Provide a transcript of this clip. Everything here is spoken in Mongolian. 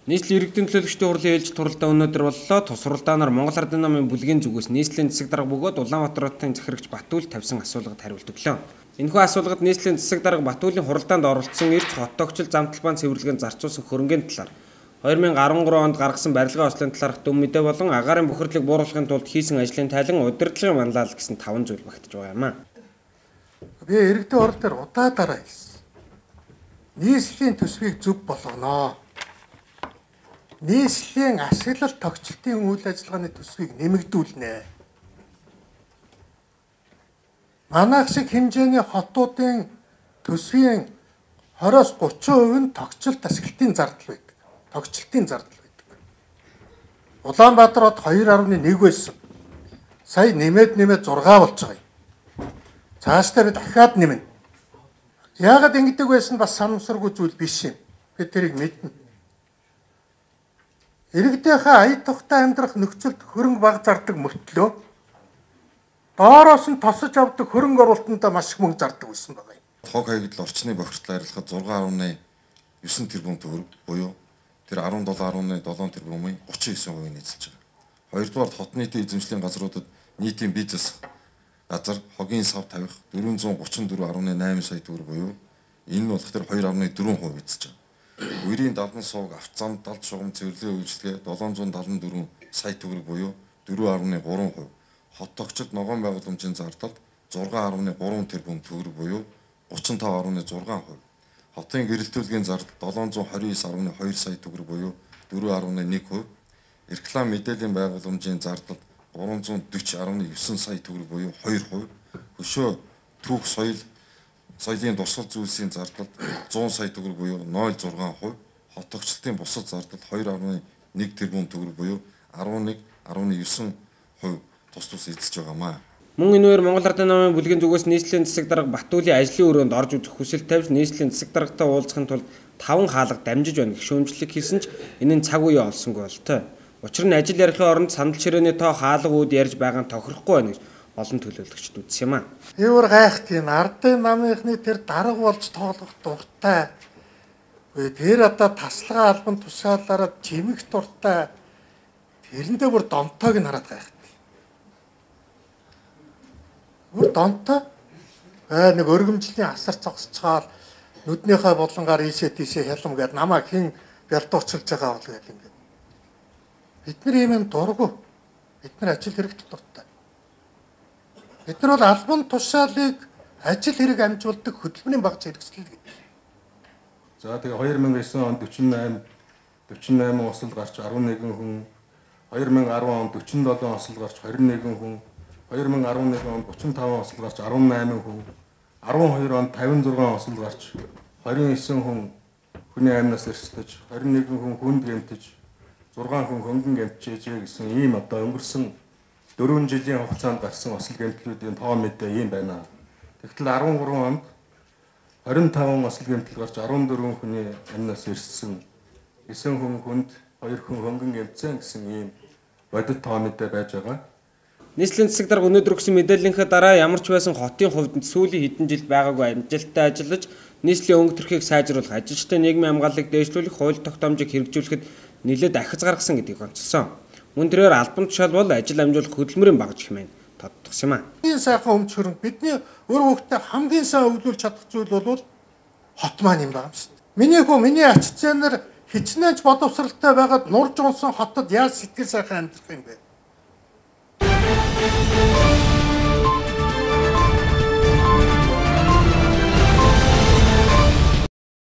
Нийслэлийн иргэдийн төлөөлөгчдийн хурлын ээлжит хуралдаа өнөөдөр боллоо. Тус хуралдаанаар Монгол Ардын намын бүлгийн зүгээс нийслэлийн засаг дарга бөгөөд Улаанбаатар хотын захирагч Батүл тавьсан асуулгад хариулт өглөө. Энэхүү асуулгад нийслэлийн засаг дарга Батүлийн хуралдаанд оролцсон Эрт хот тогтчил зам талбайн цэвэрлэгээнд зарцуулсан хөрөнгөний талаар 2013 онд гаргасан барилгын ослын талаарх дүн мэдээ болон агаарын бохирдлыг бууруулахын тулд хийсэн ажлын тайлан удирдлагын манлайлал гэсэн 5 зүйл багтж байгаа юм аа. Би иргэдийн хурал дээр удаа дараа хэлсэн. Нийслэлийн төсвийг зөв болгоно. Нийслэлийн ашиглалт тогтчлтын үйл ажиллагааны төсвийг нэмэгдүүлнэ. Манайх шиг хэмжээний хотуудын төсвийн 20-оос 30% нь тогтчлт ашиглалтын зардал байдаг. Тогтчлтын зардал байдаг. Улаанбаатар хот 2.1 байсан. Сая нэмээд 6 болж байгаа юм. Цаашдаа би дахиад нэмнэ. Яагаад ингэдэг байсан бас санамсаргүй зүйл биш юм. Би тэрийг мэднэ. Иргэдийнхээ ая тухтай амьдрах нөхцөлд хөрөнгө бага зардаг мөртлөө доороос нь тосож авдаг хөрөнгө оруулалтандаа маш их мөнгө зардаг байсан байгаа юм. Хог хаягдл орчны бохирдол арилгахад 6.9 тэрбум төгрөг буюу тэр 17.7 тэрбумын 39% эзэлж байгаа. Хоёрдугаар хот нийтийн эзэмшлийн газруудад нийтийн бизнес газар хогийн сав тавих 434.8 сая төгрөг буюу энэ нь болох тэр 2.4% эзэлж байгаа. Үерийн далан сууг, авцам, далд шугам цэвэрлэгээ үйлчилгээ 774 сая төгрөг буюу 4.3%. Хот тогтчид ногоон байгууламжийн зардалд 6.3 тэрбум төгрөг буюу 35.6%. Хотын гэрэлтүүлгийн зардал 729.2 сая төгрөг буюу 4.1%. Реклам мэдээллийн байгууламжийн зардал 340.9 сая төгрөг буюу 2%. Хөшөө түүх соёл соёлын дурсгал зүйлсийн зардал 100 сая төгрөг буюу 0.6%, хот тогтчлтын бусад зардал 2.1 тэрбум төгрөг буюу 11.9% тус тус эзэлж байгаамаа. Мөн энээр Монгол Ардын намын бүлгийн зүгээс нийслэлийн засаг дарга Батүлийн ажлын өрөөнд орж үзэх хүсэл тавьж нийслэлийн засаг даргатай уулзахын тулд 5 хаалга дамжиж байна гэх шүүмжлэг хийсэн ч энэ нь цаг үеэ олсонгүй болтой. Учир нь ажил ярихын оронд сандал ширээний тоо хаалга үүд ярьж байгаа нь тохирохгүй байна гэж олон төлөөлөгчд үзсэн юм аа. Юур гайхт юм. Ардын намынхны тэр дарга болж тоглох дуртай. Тэр одоо таслага албан тушаалаараа чимэх дуртай. Тэрэндээ бүр донтойг нь хараад гайхт. Бүр донтой. Нэг өргөмжлийн асар цогсцгаал нүднийхээ болонгаар ийшээ тийшээ хялам гээд намайг хэн бялдуурчилж байгаа бол гээд ингээд. Бид нар ийм юм дургу. Бид нар ажил хэрэгт дуртай. Бид нар бол албан тушаалыг ажил хэрэг амжуулдаг хөдөлмөрийн багц хэрэгсэл гэдэг. За тэгээ 2009 онд 48 осол гарч 11 хүн, 2010 онд 47 осол гарч 21 хүн, 2011 онд 35 осол гарч 18 хүн, 12 онд 56 осол гарч 29 хүн хүний амнаас эрсдэж, 21 хүн хүнд гэмтэж, 6 хүн хөнгөн гэмтжээ гэсэн ийм одоо өнгөрсөн 4 жилийн хугацаанд гарсан осол гэмтлүүдийн тоо мэдээ ийм байна. Тэгтэл 13 онд 25 осол гэмтэл гарч 14 хүний амнаас эрсдсэн, 9 хүн хүнд, 2 хүн хөнгөн гэмтсэн гэсэн ийм бодит тоо мэдээ байж байгаа. Нийслэлийн засаг дарга өнөөдөр өгсөн мэдээллийнхээ дараа ямар ч байсан хотын хувьд сүүлийн хэдэн жилд байгаагүй амжилттай ажиллаж нийслэлийн өнгө төрхийг сайжруулах, ажилчтай нийгмийн хамгааллыг дээшлүүлэх, хууль тогтоомжийг хэрэгжүүлэхэд нэлээд ахиц гаргасан гэдгийг онцлсон. Мөн тэрээр албан тушаал бол ажил амжуулах хөдөлмөрийн багж хэмээн тодтогсон юм аа. Хамгийн сайхан өмч хөрөнгө бидний өр хүүхдээ хамгийн сайн өвлүүлж чадах зүйл бол хот маань юм байна шүү дээ. Миний хүү миний ач зээнэр хичнээн ч боловсралтай байгаад нурж унсан хотод яаж сэтгэл сайхан амьдрах юм бэ?